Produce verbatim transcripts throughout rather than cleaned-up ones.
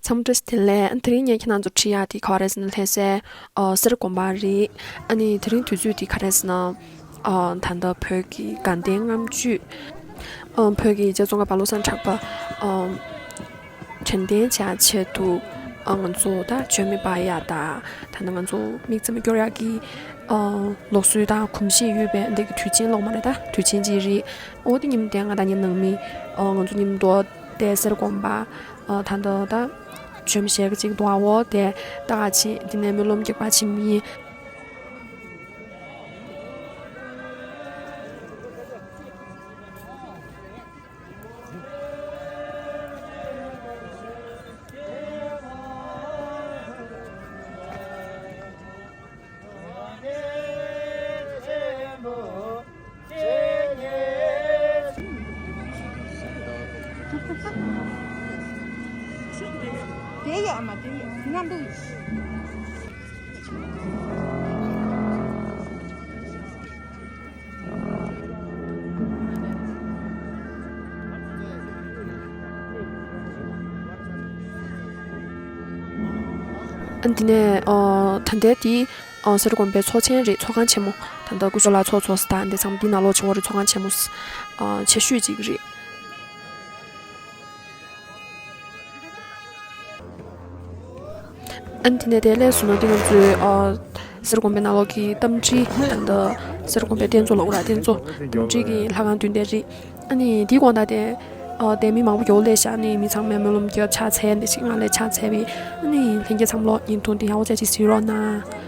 ཚང་མ་བཀྲ་ཤིས་བདེ་ལེགས། དེ་རིང་ངས་ཁྱེད་རང་ཚོར་ཁྲིད་ཡག་དེ་ག་རེ་ཟེར་ན། ལྷ་སའི་ཨ་གསེར་དགོན་པ་རེད། ཨ་ནི་དེ་རིང་དུས་ཚོད་དེ་ག་རེ་ཟེར་ན། ཨ་ད་ལྟ་བོད་ཀྱི་དགའ་ལྡན་ལྔ་མཆོད། ཨ་བོད་ཀྱི་རྒྱལ་ཙོང་ཁ་པ་བློ་བཟང་གྲགས་པ་ཨ་དྲན་རྟེན་བྱ་ཆེད་དུ། ཨ་ང་ཚོ་ད་བྱོན་མི་འབར་ཡག་དང་། ད་ལྟ་ང་ཚོ་དམིགས་བརྩེ་མ་སྐྱོར་ཡག་གི་ཨ་ལུགས་སྲོལ་དང་གོམས་གཤིས་ཡོད་པའི་འདི་གི་དུས་ཆེན་ལོག་མ་རེད། ད་དུས་ཆེན་ཅིག་རེད། འོ་དེ་ཉིན་དེ་ང་དང་ངའི་ནང་མི་ཨ་ང་ཚོ་མཉམ་དུ་དེ་གསེར་དགོན་པ་ཨ་ད་ལྟ་ད་བྱོན་མི་ཞེ་གཅིག་འདུག་འོ་དེ་ད་ག་ཅིག་འདི་ནས་སྨོན་ལམ་རྒྱག་པ་ཕྱིན་མི། དེ་ཡོད་ཨ་མ། དེ་ཡོད། དེ་ན་འདུག་ཨ་འདི་ནས་ཨ་ད་ལྟའི་དེ་ཨ་གསེར་དགོན་པའི་ཚོགས་ཆེན་རེད། ཚོགས་ཁང་ཆེན་མོ། ད་ལྟ་སྐུ་ཞབས་ལགས་ཚོགས་ཚོགས་ས་དང་འདི་ཚང་མ་འདི་ནང་ལོགས་བྱུང་བ་རེད། ཚོགས་ཁང་ཆེན་མོ་ཨ་ཆེ་ཤོས་ཅིག་རེད། ཨ་ནི་དེ་ནས་དེ་ལས་སུ་ན་དེ་ང་ཚོའི་ཨ་གསེར་དགོན་པའི་ནང་ལོགས་ཀྱི་རྟ་མགྲིན། ད་ལྟ་གསེར་དགོན་པའི་རྟེན་གཙོ་ལ་འོ་ར་རྟེན་གཙོ་རྟ་མགྲིན་གྱི་ལྷ་ཁང་མདུན་དེ་རེད། ཨ་ནི་དེའི་དགོང་དག་དེ་ཨ་དེ་མི་མང་པོ་ཡོད་ལས་བཞག་ནི་མི་ཚང་མས་སྨོན་ལམ་རྒྱབ་ཕྱག་འཚལ་འདི་ཞིག་ང་ལས་ཕྱག་འཚལ་བའི། ཨ་ནི་ལྷན་རྒྱས་ཚང་མ་ལོ་བརྙན་ཐུང་འདི་ཡག་པོ་བྱས་ཅིག་གཟིགས་རོགས་གནང་།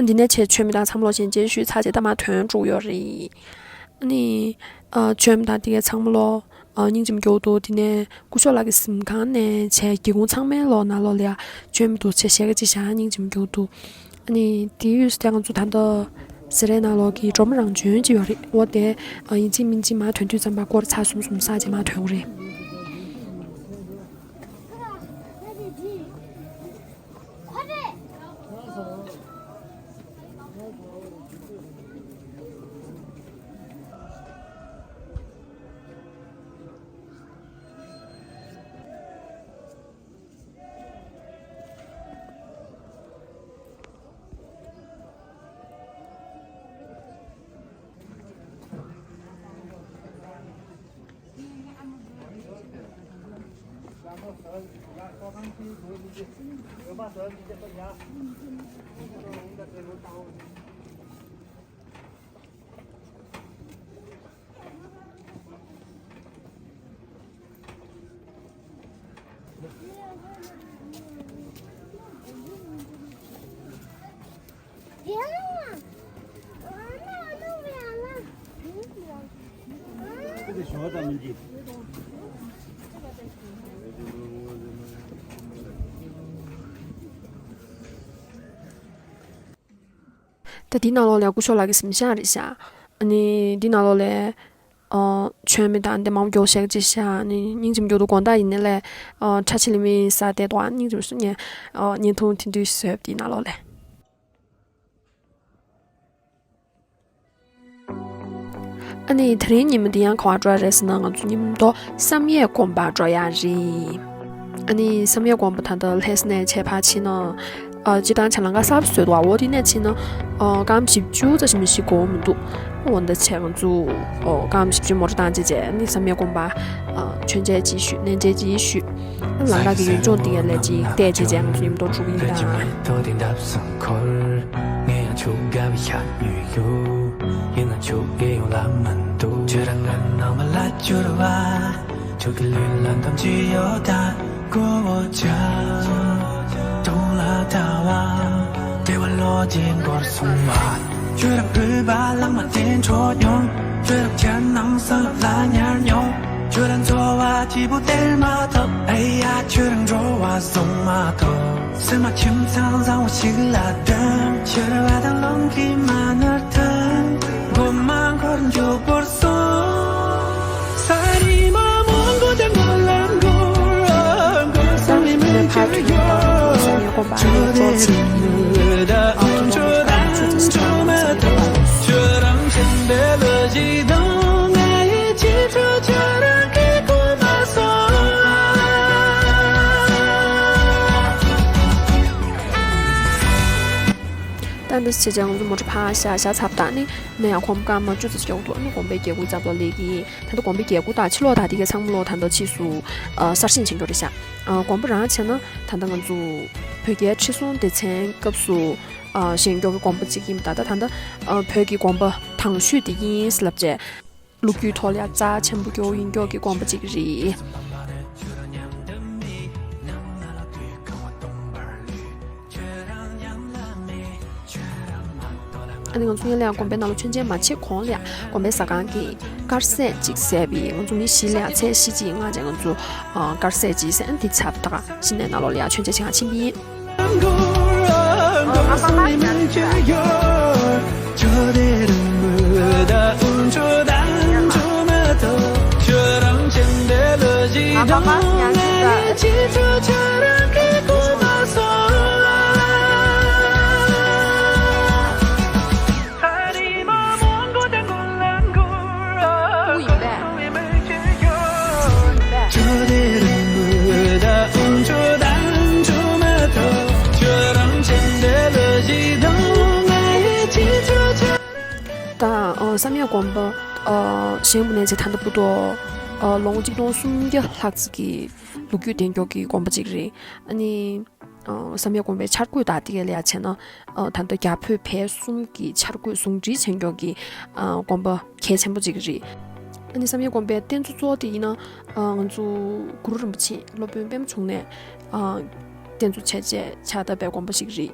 འདི་ནས་ཆེད་མཆོད་མེ་དང་ཚང་མ་ལོ་ཞེན་ཅན་ཞུས་ཚར་རྗེས་ད་མར་ཐོན་འགྲོ་གི་ཡོད་རེད། ཨ་ནི་ཨ་མཆོད་མེ་དང་དེ་གའི་ཚང་མ་ལོ་ཨ་སྙིང་རྗེ་མོ་སྐྱོ་བོ་འདུག་དེ་ནས་སྐུ་ཞབས་ལགས་ཀྱི་གཟིམ་ཁང་ནས་བྱས་སྒེའུ་ཁུང་ཚང་མའི་ལོགས་ནང་ལོགས་ལ་ཡ་མཆོད་མེ་འདུག་བྱས་ཞལ་ཁ་ཅིག་བཞག་སྙིང་རྗེ་མོ་སྐྱོ་བོ་འདུག་ཨ་ནི་དེའི་དབུས་སུ་དེ་ང་ཚོ་ད་ལྟ་སེ་རའི་ནང་ལོགས་ཀྱི་སྒྲོལ་མ་རང་བྱོན་ཅིག་ཡོད་རེད། འོ་དེ་ཨ་ཡིན་གཅིག་མིན་གཅིག་མར་ཐོན་དུས་ཙམ་པ་སྐོར་ཚར་གསུམ་གསུམ་བསགས་རྗེས་མར་ཐོན་དགོས་རེད། ད་འདི་ནང་ལོགས་ལ་སྐུ་ཞབས་ལགས་ཀྱི་གཟིམ་ཤག་རེད་ཤག་ཨ་ནི་འདི་ནང་ལོགས་ལ་ཨ་མཆོད་མེ་དང་འདི་མང་པོ་མགྱོགས་བཞག་ཅིག་ཤག་ཨ་ནི་སྙིང་རྗེ་མོ་མགྱོགས་འདུག་དགོང་དག་ཡིན་ནའི་ལས་ཨ་ཁྲ་ཆེ་ལི་མི་ས་དེ་དོ་ཨ་སྙིང་རྗེ་མོ་སུ་ཉན་ཨ་བརྙན་ཐུང་དེ་འདྲ་བཟོས་འདི་ནང་ལོགས་ལ། ཨ་ནི་དེ་རིང་ཉིན་མོ་འདི་ཡང་ག་པར་འགྲོ་ཡ་རེད་ཟེར་ན། ང་ཚོ་ཉིན་མོ་བསམ་ཡས་དགོན་པར་འགྲོ་ཡ་རེད། ཨ་ནི་བསམ་ཡས་དགོན་པ་ད་ལྟ་ལྷ་ས་ནས་ཆེ་ཕར་ཕྱིན་ན། ཨ། སྤྱིར་བཏང་ཆ་ལང་ཀ་གསར་པ་བཟོས་འདུག་པ། འོ་དེ་ནས་ཕྱིན་ན། ཨ། སྐར་མ་བཞི་བཅུ་ཙམ་ཞིག་མ་གཏོགས་འགོར་མི་འདུག་འོ་འདི་བྱས་ང་ཚོ། ཨ། སྐར་མ་བཞི་བཅུ་མོ་ཊ་བཏང་བྱས་བྱས་ནི་བསམ་ཡས་དགོན་པ། ཨ། མཆོད་མཇལ་ཅིག་ཞུས། གནས་མཇལ་ཅིག་ཞུས། ལམ་ཁ་གི་ཡུལ་ལྗོངས་འདི་ཡ་ལ་ཅིག་བལྟས་བྱས་བྱས་ང་ཚོ་ཉིན་མོ་འགྲོ་འགྲོ་གི་ཡིན་ད། ཁྱོད་ཀྱི་ལུས་ལ་འདམ་ཅི་ཡོད་ད། གོ་བོ་ཆ་དུང་ལ་ད་བ། བདེ་བ་ལོ་ཆེན་འགོར་སོང་བ། ཁྱོད་རང་བོད་པ་ལག་མ་བསྟན་འཕྲོ་མྱོང་། ཁྱོད་རང་ཁྱེད་ནང་ས་ལ་ཉར་མྱོང་། ཁྱོད་རང་འཚོ་བ་སྐྱིད་པོ་སྟེར་མ་ཐུབ། ཨེ་ཡ་ཁྱོད་རང་འགྲོ་བ་བཟུང་མ་ཐུབ། སེམས་མ་ཁྱིམ་ཚང་བཟང་བོ་ཞིག་ལ་སྡོད། ཤར་བ་དང་རླུང་གིས་མ་ནོར་ཐུབ། མགོ་མ་འཁོར་མགྱོགས་པོར་སོང་། ས་རི་མ་མོན་གོ་དེ་མགོ་ལ་འགོར། འགོ་སོང་ནི་མི་ཆེར་ཡོད། ཁྱོད་རེད་ད་ཨུ་ཚོ་དང་ཁྱོད་རང་ཆེན་པོའི་ལོ་རྒྱུས་དང་ང་ཡི་ཆེ་ཕྲུག་ཁྱོད་རང་གི་གོ་མ་སོང་། ད་འདི་བྱས་ཙང་ང་ཚོ་མོ་ཊ་ཕར་བཞག་བཞག་ཚར་བ་དང་ནི་ནས་ཡང་གོམ་སྐར་མ་བཅུ་ཙམ་ཞིག་ཡོང་འདུག་ཨ་ནི་དགོན་པའི་རྒྱལ་སྒོ་རྩ་བ་ལ་སླེབས་ཀྱི་ཡིན། ད་ལྟ་དགོན་པའི་རྒྱལ་སྒོ་དང་ཕྱི་ལོགས་དང་དེ་གའི་ཚང་མ་ལོག་ད་ལྟ་ཕྱིས་སུ་ཨ་གསར་བཞེངས་བྱེད་མཁན་རེད་ཤག་ཨ་དགོན་པ་རང་བྱས་ན་ད་ལྟ་ང་ཚོ་བོད་རྒྱའི་ཁྲི་སྲོང་ལྡེ་བཙན་སྐབས་སུ་ཨ་བཞེངས་མཁན་གྱི་དགོན་པ་གཅིག་ཡིན་པ། ད་ལྟ་ད་ལྟ་ཨ་བོད་ཀྱི་དགོན་པ་དང་ཤོས་དེ་ཡིན་ལབ་བྱས། ལོ་རྒྱུས་ཐོག་ལ་ཡང་རྩ་ཆེན་པོ་སྐྱོ་བོ་ཡིན་སྐྱོ་གི་དགོན་པ་གཅིག་རེད། ཨ་ནི་ང་ཚོ་སྔོན་ལ་ཡང་དགོན་པའི་ནང་ལ་མཆོད་མཇལ་མ་བྱེད་གོང་ལ་ཡང་དགོན་པའི་ཟ་ཁང་གི་དཀར་ཟས་གཅིག་བཟས་པས། ང་ཚོ་མི་བཞི་ལ་ཡང་ཚལ་བཞི་གཅིག་མངགས་བྱས་ང་ཚོ་ཨ་དཀར་ཟས་གཅིག་བཟས། ཨ་ནི་དེ་ཚར་བ་དང་གཞི་ནས་ནང་ལོགས་ལ་ཡང་མཆོད་མཇལ་བྱེད་ག་ཕྱིན་པ་ཡིན། ད་ཨ་བསམ་ཡས་དགོན་པ་ཨ་བཞེངས་པ་ནས་བྱས་ད་ལྟ་བར་དུ་ཨ་ལོ་ངོ་གཅིག་སྟོང་སུམ་བརྒྱ་ལྷག་ཙམ་གྱི་ལོ་རྒྱུས་ལྡན་སྐྱོ་གི་དགོན་པ་གཅིག་རེད། ཨ་ནི་ཨ་བསམ་ཡས་དགོན་པའི་འཆར་འགོད་དང་དེ་ག་ལ་ཡ་བྱས་ན་ཨ་ད་ལྟ་རྒྱ་བོད་བལ་གསུམ་གྱི་འཆར་འགོད་ཟུང་འབྲེལ་བྱེད་མཁན་གྱི་ཨ་དགོན་པ་གལ་ཆེན་པོ་གཅིག་རེད། ཨ་ནི་བསམ་ཡས་དགོན་པའི་རྟེན་གཙོ་གཙོ་བོ་དེ་ཡིན་ན་ཨ་ང་ཚོ་གུ་རུ་རིན་པོ་ཆེ་སློབ་དཔོན་པད་མ་འབྱུང་གནས་ཨ་རྟེན་གཙོ་བྱས་བྱས་ཕྱག་བཏབ་པའི་དགོན་པ་ཞིག་རེད།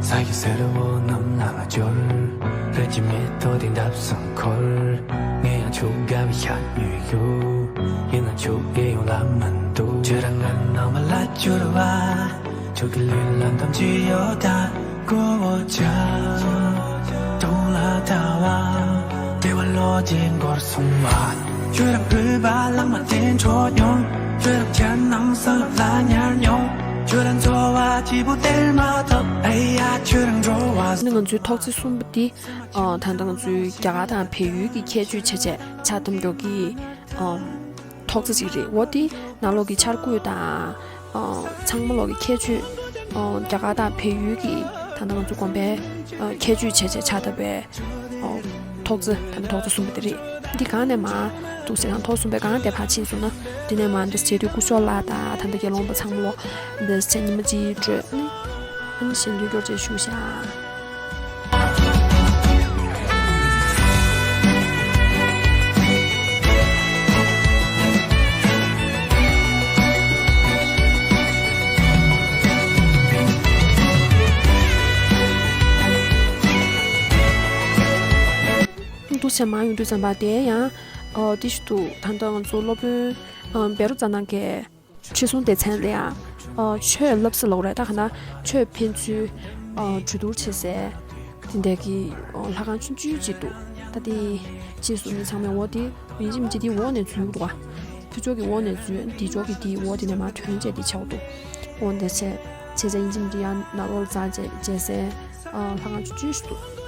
ས་གཞི་སེར་པོ་གནམ་ལ་འཕྱུར། རི་སྐྱེས་མེ་ཏོག་དེ་འདབས་སུ་འཁོར། ངས་ཡང་ཁྱོད་དགའ་བའི་ཤ་ཉོས་ཡོད། ཡིན་ན་ཁྱོད་ཨེ་ཡོང་ལ་མི་འདུག་ཁྱོད་རང་ང་ནང་མ་ལ་འཕྱུར་བ། ཁྱོད་ཀྱི་ལུས་ལ་འདམ་ཅི་ཡོད་ད། གོ་བོ་ཆ་དུང་ལ་ལྟ་བ། བདེ་བ་ལོ་ཆེན་འགོར་སོང་བ། ཁྱོད་རང་བོད་པ་ལག་མ་བསྟན་འཕྲོ་མྱོང་། ཁྱོད་རང་ཁྱེད་ནང་ས་ལ་ཉར་མྱོང་། ཁྱོད་རང་འཚོ་བ་སྐྱིད་པོ་སྟེར་མ་ཐུབ། ཨེ་ཡ་ཁྱོད་རང་འགྲོ་བ། ནི་ང་ཚོའི་ཐོག་བརྩེགས་གསུམ་པ་འདི་ཨ་ད་ལྟ་ང་ཚོའི་རྒྱ་གར་དང་བལ་ཡུལ་གྱི་ཁྱད་ཆོས་བྱས་བྱས་ཆ་འདམ་རྒྱོག་གི་ཨ་ཐོག་བརྩེགས་ཅིག་རེད། འོ་དེ་ནང་ལོགས་ཀྱི་འཆར་འགོད་དང་ཨ་ཚང་མ་ལོགས་ཀྱི་ཁྱད་ཆོས་ཨ་རྒྱ་གར་དང་བལ་ཡུལ་གྱི་ད་ལྟ་ང་ཚོ་དགོན་པའི་ཨ་ཁྱད་ཆོས་བྱས་བྱས་ཆ་འདམ་པའི་ཨ་ཐོག་བརྩེགས། ད་ལྟ་ཐོག་བརྩེགས་གསུམ་པ་དེ་རེད། འདི་སྒང་ནས་མར་འདུག་ཟེར་ན་ཐོག་གསུམ་པའི་སྒང་དེ་ཕར་ཕྱིན་སོང་ན་འདི་ནས་མར་འདི་བྱེད་དུས་སྐུ་ཞབས་ལགས་དང་ད་ལྟ་དགེ་སློང་པ་ཚང་མ་ལོག་འདི་བྱས་ཉི་མ་གཅིག་སྤྲོད། ཨ་ནི་གཞན་དོན་སྐྱོར་བྱས་བཞུགས་ཤག་འདུག་སེ་མར་ཡོང་དུས་ཙམ་པ་དེ་ཡང་ཨ་དེ་ཞིག་འདུག་ད་ལྟ་ང་ཚོ་སློབ་དཔོན་ཨ་བཻ་རོ་ཙ་ན་གའི་ཁྲི་སྲོང་ལྡེ་བཙན་ལ་ཡང་ ཨ་ཆོས་བསླབ་ས་ལབ་དགོས་རེད། ད་ག་ན་ཆོས་ཕན་ཚུན་ཨ་གྲོས་བསྡུར་བྱེད་སའི་དེ་འདྲ་གི་ཨ་ལྷ་ཁང་ཆུང་ཆུང་ཅིག་འདུག་ད་དེ་རྗེས་སུ་མི་ཚང་མས་འོ་དེ་ཡིན་གཅིག་མིན་གཅིག་དེའི་འོག་ནས་འཛུལ་འདུག་ག་ཕུ་ཅོག་གི་འོག་ནས་འཛུལ། འདི་ཅོག་གི་དེའི་འོག་དེ་ནས་མར་ཐོན་བྱས་དེ་ཆགས་འདུག་འོ་འདི་བྱས་བྱས་བྱས་ཡིན་གཅིག་མིན་གཅིག་ཡང་ནང་ལོགས་ལ་འཛེགས་བྱས་བྱས་སའི་ཨ་ལྷ་ཁང་ཆུང་ཆུང་ཞིག་འདུག་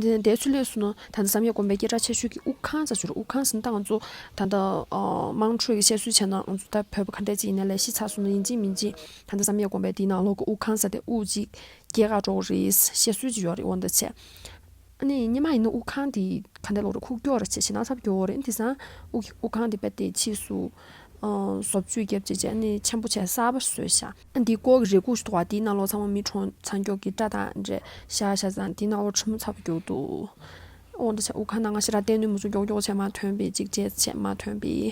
འདི་ནས་འདས་ཚུལ་ལས་སུ་ནི་ད་ལྟ་བསམ་ཡས་དགོན་པའི་སྐད་གྲགས་ཆེ་ཤོས་ཀྱི་དབུ་ཁང་ཟེར་ཞིག་རེད། དབུ་ཁང་ཟེར་ན་ད་ང་ཚོ་ད་ལྟ་ཨ་དམངས་ཁྲོད་ཀྱི་བཤད་སྲོལ་བྱས་ན་ང་ཚོ་ད་བོད་པ་ག་འདྲས་ཅིག་ཡིན་ནའི་ལས་གཞི་ཚགས་སོང་ན་ཡིན་གཅིག་མིན་གཅིག་ད་ལྟ་བསམ་ཡས་དགོན་པའི་དེའི་ནང་ལོགས་ཀྱི་དབུ་ཁང་ཟེར་དེ་དབུ་གཅིག་སྐྱེལ་ག་འགྲོ་གི་རེད་བཤད་སྲོལ་ཅིག་ཡོད་རེད། འོ་འདི་བྱས། ཨ་ནི་སྔོན་མ་ཡིན་ན་དབུ་ཁང་དེ་ག་འདྲས་ལབ་དགོས་རེད། ཁུག་ཀྱོག་རེད་བྱས་བྱས་ན་ཚབ་ཀྱོག་རེད། འདི་སང་དབུ་དབུ་ཁང་དེ་རྦད་དེ་ཕྱིས་སུ་ཨ་བཟོ་བཅོས་བརྒྱབ་བྱས་བྱས་ཨ་ནི་ཆེན་པོ་བྱས་གསར་པ་བཟོས་ཤག་ཨ་འདི་སྐོར་གྱི་རེ་སྒུག་ཞིག་འདུག་ག་དེའི་ནང་ལོགས་ཚང་མ་མི་གྲོངས་ཚར་ཀྱོག་གི་སྐྲ་དང་འདྲ་བཞག་བཞག་ཙང་དེའི་ནང་ལོགས་དྲི་མ་ཚ་པོ་རྒྱག་འདུག་འོ་འདི་བྱས་དབུ་ཁང་ནང་ང་ཞེ་དྲག་བསྟན་ནུས་མི་འདུག་ཀྱོག་ཀྱོག་བྱས་མར་ཐོན་པའི་གཅིག་བྱས་བྱས་མར་ཐོན་པའི།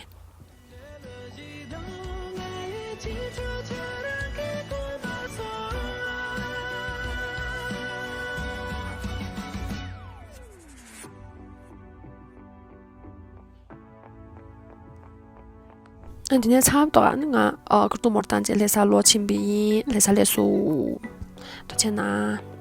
ཨ་འདི་ནས་ཚར་ཏོག་ཨ་ནི་ང་ཨ་ཁུ་ཏུ་མོར་བཏང་རྗེས་ལྷ་སར་ལོག་ཕྱིན་པ་ཡིན། ལྷ་ས་ལས་སུ་ཐུགས་རྗེ་གནང་།